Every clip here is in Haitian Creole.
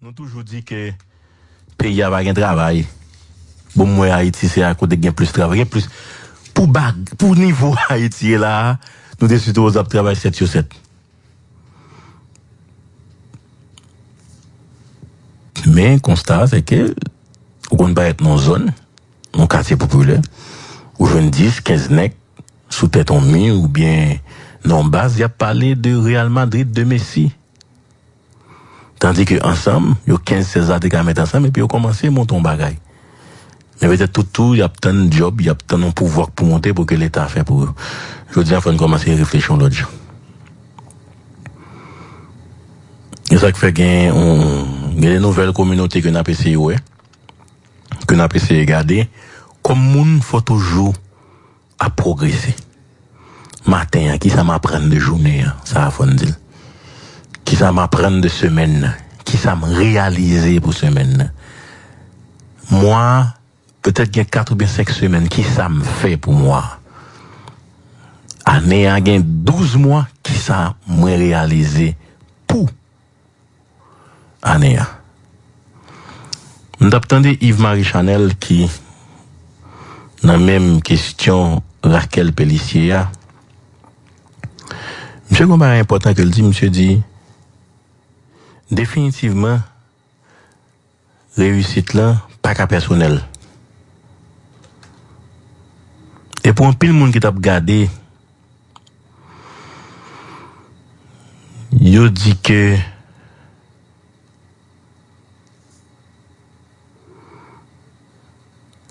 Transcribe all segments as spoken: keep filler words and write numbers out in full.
Nou toujou di ke peyi a pa gen travay. Bon, m wè Ayiti se a kote gen plis travay, gen plis. Pou bag, pou nivo Ayiti ye la a, nou te sipoze ap travay sèt sou sèt. Men, konsta a, se ke ou konn parèt nan yon zòn, yon katye popilè, ou jwenn dis, kenz nèg sou tèt yon mi oubyen nan yon baz, y ap pale de Real Madrid, de Messi. Tandi ke ansanm, yo kenz, sèz la te ka met ansanm, epi yo kòmanse monte yon bagay. Men petèt tout tou, y ap tann djòb, y ap tann yon pouvwa k pou monte pou ke Leta fè pou yo. Jodi a, fò n kòmanse reflechi yon lòt jan. E sa k fè gen yon, gen de nouvèl kominote ke n ap eseye wè, ke n ap eseye gade. Kòm moun, fò toujou ap pwogrese. Maten an, kisa m aprann de jounen an? Sa a fò n di l. Kisa m aprann de semèn nan? Kisa m reyalize pou semèn nan? Mwa a, petèt gen kat oubyen senk semèn, kisa m fè pou mwa a? Ane a gen douz mwa, kisa mwen reyalize pou ane a? M t ap tande Yves Marie Chanel ki nan menm kesyon Raquel Pélissier a. Misye gen yon bagay enpòtan ke l di, misye di, definitivman, reyisit lan pa ka pèsonèl. E pou anpil moun ki t ap gade, yo di ke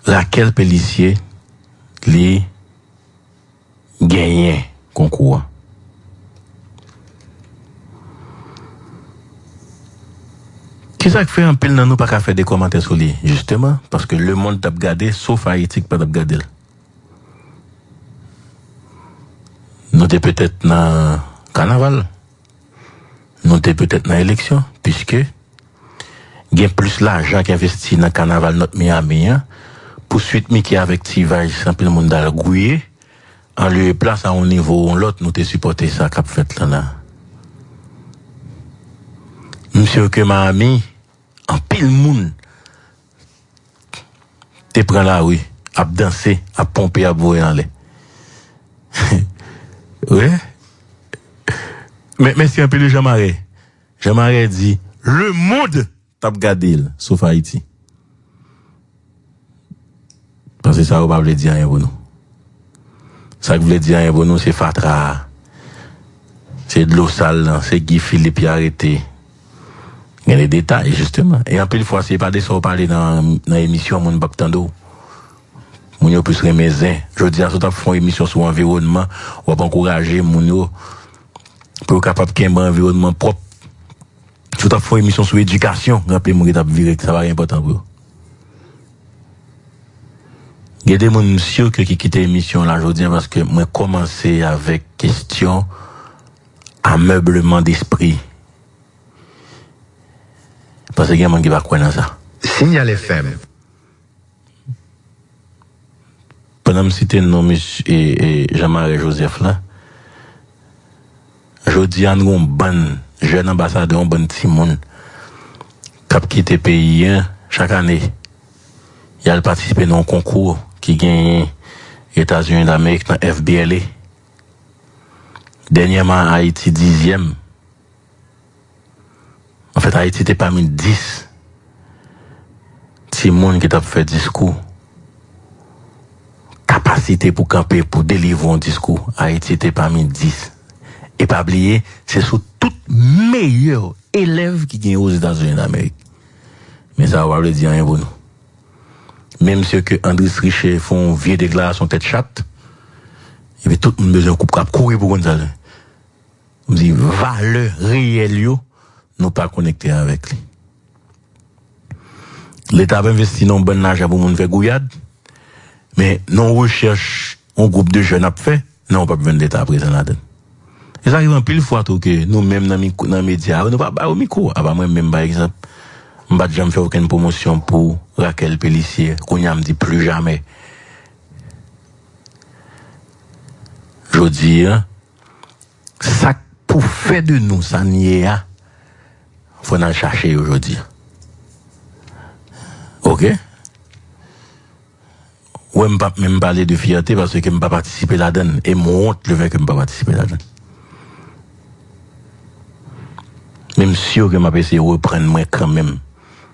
Raquel Pélissier, li genyen konkou an. Kisa k fè anpil nan nou pa ka fè de kòmantè sou li? Jisteman, paske lemonn t ap gade, sof Ayiti k pa t ap gade l. Nou te petèt nan kanaval. Nou te petèt nan eleksyon, piske gen plis lajan k envesti nan kanaval North Miami an. Pou Sweet Micky avèk T-Vice, anpil moun t al gouye. An lye e plas a yon nivo ou yon lòt, nou te sipòte sa k ap fèt lan la. M si ke Miami, anpil moun te pran lari, ap danse, ap ponpe, ap voye anlè. Wi. Men, mèsi anpil wi, Jean Marais. Jean Marais di, lemonn t ap gade l, sof Ayiti. Paske sa yo pa vle di anyen pou nou. Sa k vle di anyen pou nou, se fatra a. Se dlo sal lan, se Guy Philippe y arete. Gen de detay, jisteman. E anpil fwa, se pa de sa w pale nan, nan emisyon, moun p ap tande w. Moun yo plis renmen zen. Jodi a, si w t ap fè yon emisyon sou anviwònman, w ap ankouraje moun yo pou yo kapab kenbe anviwònman pwòp. Si w t ap fè yon emisyon sou edikasyon, gen anpil moun ki t ap vire, sa pa gen enpòtan pou yo. Gen de moun, m si ke ki kite emisyon la jodi a, paske mwen kòmanse avèk kesyon amebleman despri. Paske gen moun ki pa kwè nan sa. Signal F M. Pandan m site non misye, e, e, Jean Marais Joseph la, jodi a, nou gen yon bann jèn anbasadè, yon bann timoun k ap kite peyi a chak ane. Y al patisipe nan yon konkou ki genyen Etazini Damerik nan F B L A. Dènyèman, Ayiti dizyèm. Anfèt, Ayiti te pami dis timoun ki t ap fè diskou. Kapasite pou kanpe, pou delivre yon diskou, Ayiti te pami dis. E pa bliye, se sou tout meyè elèv ki genyen Ozetazini Damerik. Men sa yo pa vle di anyen pou nou. Menm si ke Andris Riche fè yon vye deklarasyon tèt chat, epi tout moun bezwen kou-, ap kouri pou konn sa l ye. Kòmsi valè reyèl yo, nou pa konekte avèk li. Leta ap envesti nan yon bann lajan pou moun fè gouyad, men nan yon rechèch yon gwoup de jèn ap fè, non, w p ap jwenn Leta prezan ladan l. E sa rive anpil fwa tou ke nou menm nan mikwo, nan medya yo, nou pa ba yo mikwo. Apa mwen menm, pa egzanp, m pa t janm fè okenn pwomosyon pou Raquel Pélissier. Kounye a, m di pli jamè. Jodi a, sa k pou fè de nou sa n ye a, fò n al chache yo jodi a. Oke? Wè, m p ap menm pale de fyète paske m pa patisipe ladan l. E m wont lefètke m pa patisipe ladan l. Men m si ke m ap eseye reprann mwen kanmenm.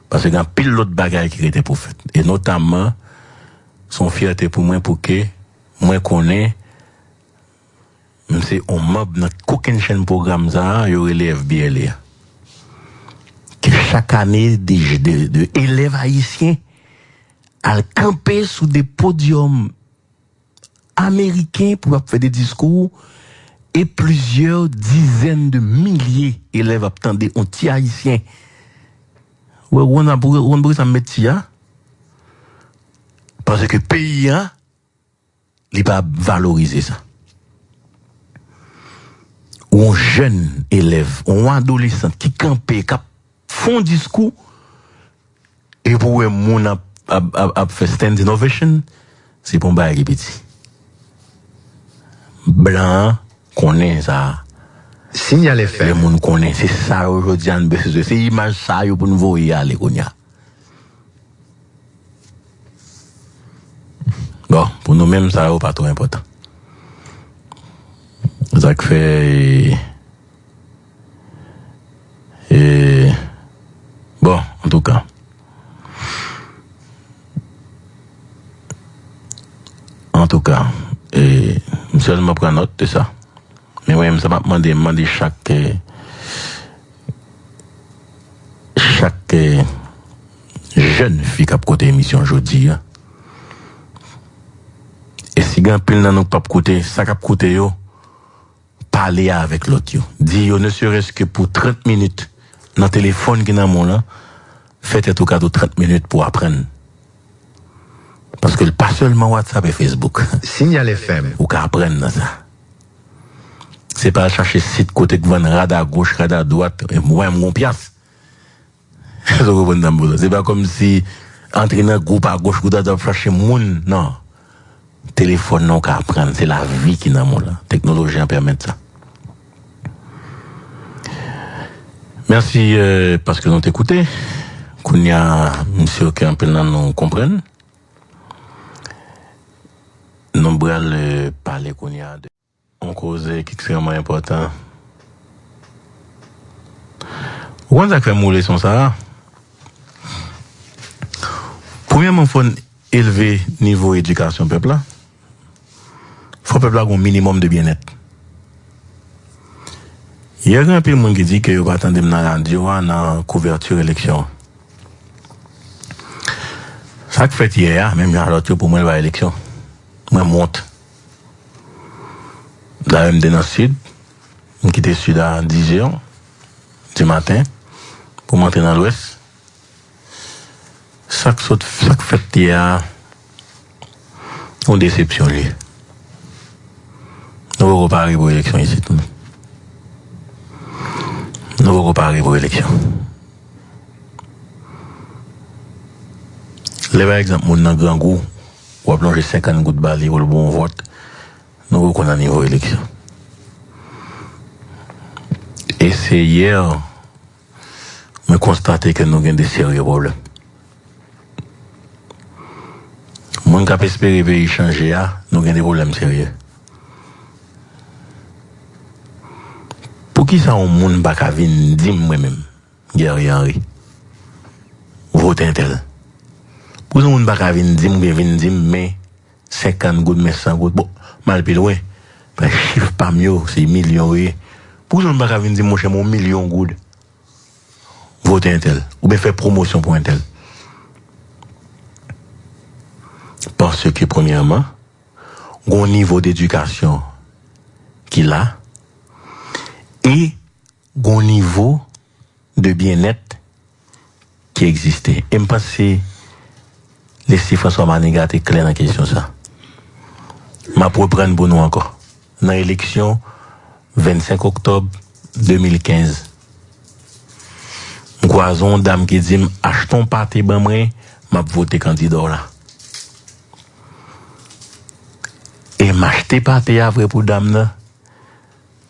Paske gen anpil lòt bagay ki rete pou fèt. E notamman, se yon fyète pou mwen pou ke mwen konnen m se yon manm nan kokennchenn pwogram sa a, yo rele F B L A a. Ke chak ane, de, de, de elèv ayisyen al kanpe sou de podyòm ameriken pou ap fè de diskou, e plizyè dizèn de milye elèv ap tande yon ti ayisyen. Ou wè, ou konn, ou konn poukisa m met ti a? Paske peyi a, li pa valorize sa. Ou yon jèn elèv, yon adolesan ki kanpe, k ap fè yon diskou, e pou wè moun ap, ap, ap, ap fè standing ovation, se pa yon bagay ki piti. Blan an konnen sa. Sinyal Lè F M. Moun konnen, se sa yo jodi a n bezwen. Se imaj sa yo pou n voye ale kounye a. Bon, pou nou menm, sa yo pa twò enpòtan. Sa k fè, e, e, bon, antouka. Antouka, e, m sèlman pran nòt de sa. Men mwen menm, sa m ap mande, m mande chak, e, chak, e, jèn fi k ap koute emisyon jodi a. E si gen anpil nan nou k p ap koute, sa k ap koute yo, pale avèk lòt yo. Di yo, ne serait-ce que pou trant minit, nan telefòn ki nan men w lan, fè tèt ou kado trant minit pou aprann. Paske l pa sèlman WhatsApp e Facebook. Sinyal F M. Ou ka aprann nan sa. Se pa al chache sit kote k vann rad agoch, rad adwat, e mwen, m gon pyas. Èske w konprann sa m di w la? Se pa kòmsi antre nan gwoup agoch, gwoup adwat, ap chache moun, non. Telefòn nan, ou ka aprann, se lavi ki nan men w lan. Teknoloji an pèmèt sa. Mèsi, euh, paske nou te koute. Kounye a, m si ke anpil nan nou konprann. Nou pral, euh, pale kounye a de yon koze ki ekstrèmman enpòtan. Ou konn sa k fè m woule son sa a? Premyèman, fò n elve nivo edikasyon pèp la. Fò pèp la gen yon minimòm de byennèt. Yè, gen anpil moun ki di ke yo pa tande m nan radyo a nan kouvèti eleksyon an. Sa k fèt yè a, menm jan a lòt yo, pou mwen, l pa eleksyon. Mwen, m wont. Dayè, m te nan Sid. M kite Sid a dizè di maten pou m antre nan Lwès. Sa k sot, sa k fèt yè a, yon desepsyon li ye. Nou poko pare pou eleksyon isit, non. Nou poko pare pou eleksyon. Lè, pa egzanp, moun nan grangou, w ap lonje senkant goud ba li pou l ba w yon vòt, nou poko nan nivo eleksyon. E se yè mwen konstate ke nou gen de serye pwoblèm. Moun k ap espere peyi chanje a, nou gen de pwoblèm serye. Poukisa yon moun pa ka vin di m, mwen menm, Guerrier Henry, vote entèl? Poukisa yon moun pa ka vin di m, oubyen vin di m, men senkant goud, men san goud? Bon, m al pi lwen. Paske chif pa m yo, se milyon yo ye. Poukisa yon moun pa ka vin di m, monchè, men yon milyon goud, vote entèl, oubyen fè pwomosyon pou entèl? Paske, premyèman, gon nivo dedikasyon ki la, e gon nivo de byennèt ki egziste. E m panse Leslie François Manigat te klè nan kesyon sa. M ap reprann pou nou ankò. Nan eleksyon vennsenk oktòb de mil kenz, m kwaze yon dam ki di m, "Achte yon pate ban mwen, m ap vote kandida w la." E m achte pate a vre pou dam nan.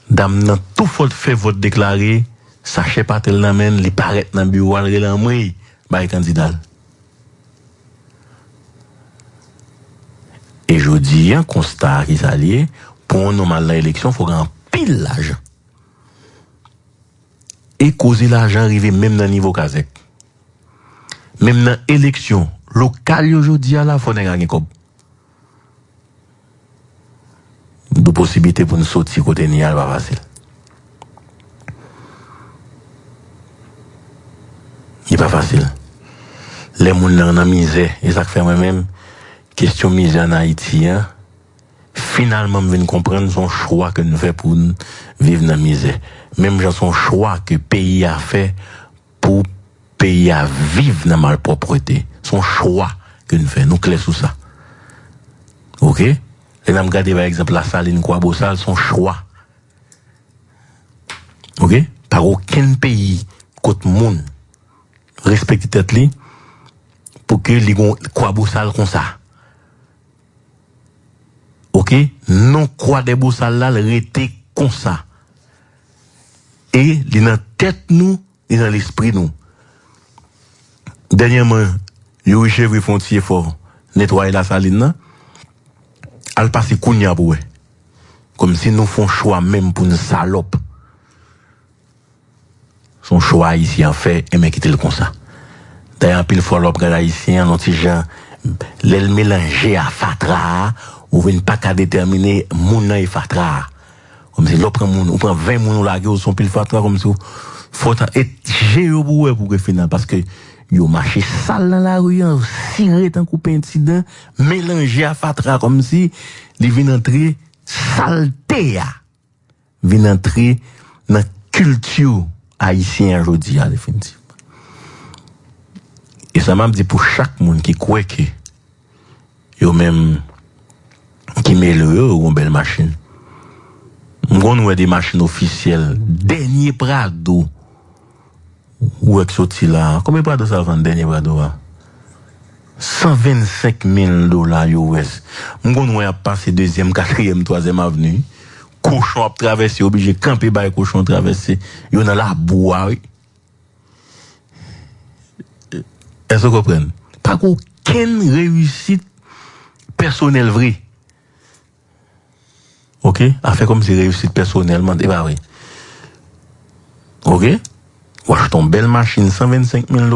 Dam nan tou fò fè vòt deklare, sachè pate l nan men l, li parèt nan biwo a, l rele anmwey, bay kandida l. E jodi a, konsta a ki sa l ye, pou yon nonm al nan eleksyon, fò gen anpil lajan. E koze lajan rive menm nan nivo kazèk. Menm nan eleksyon lokal yo jodi a la, fò nèg la gen kòb. Gen posiblite pou n soti kote n ye a, li pa fasil. Li pa fasil. Lè moun nan nan mizè, e sa k fè mwen menm, kesyon mizè ann Ayiti an, finalman m vin konprann se yon chwa ke n fè pou n viv nan mizè. Menm jan se yon chwa ke peyi a fè pou peyi a viv nan malpwòpte. Se yon chwa ke n fè. Nou klè sou sa. Oke? Lè n ap gade, pa egzanp, Lasalin, Kwabosal, se yon chwa. Oke? Pa gen okenn peyi kot moun respekte tèt li pou ke li gon Kwabosal konsa. Oke? Non Kwadèbosal la, l rete konsa. E li nan tèt nou, li nan lespri nou. Dènyèman, Youri Chevry fè yon ti efò netwaye Lasalin nan. Al pase kounye a pou wè. Kòmsi nou fè yon chwa menm pou n salòp. Se yon chwa Ayisyen an fè, enben kite l konsa. Dayè, anpil fwa, lè w ap gade Ayisyen an, yon ti jan, lè l melanje a fatra a, ou vin pa ka detèmine moun nan e fatra a. Kòmsi lè w pran moun, ou pran ven moun, ou lage yo sou yon pil fatra, kòmsi w fò tan, e je yo pou wè pou gen final, paske yo mache sal nan lari an, sire tankou penti dan, melanje a fatra, kòmsi li vin antre salte a. Vin antre nan kilti ayisyen an jodi a, definitivman. E sa m ap di pou chak moun ki kwè ke yo menm ki mele yo, yo gon bèl machin. M konn wè de machin ofisyèl, dènye Prado, ou wè k soti la. Konbyen Prado sa vann, dènye Prado a? San vennsenk mil dola U S. M konn wè y ap pase dezyèm, katriyèm, twazyèm avni. Kochon ap travèse, oblije kanpe bay kochon travèse. Yo nan labou a, wi. Èske w konprann? Pa gen okenn reyisit pèsonèl vre. Oke? Afè kòmsi reyisit pèsonèl, man, e pa vre. Oke? W achte yon bèl machin, san vennsenk mil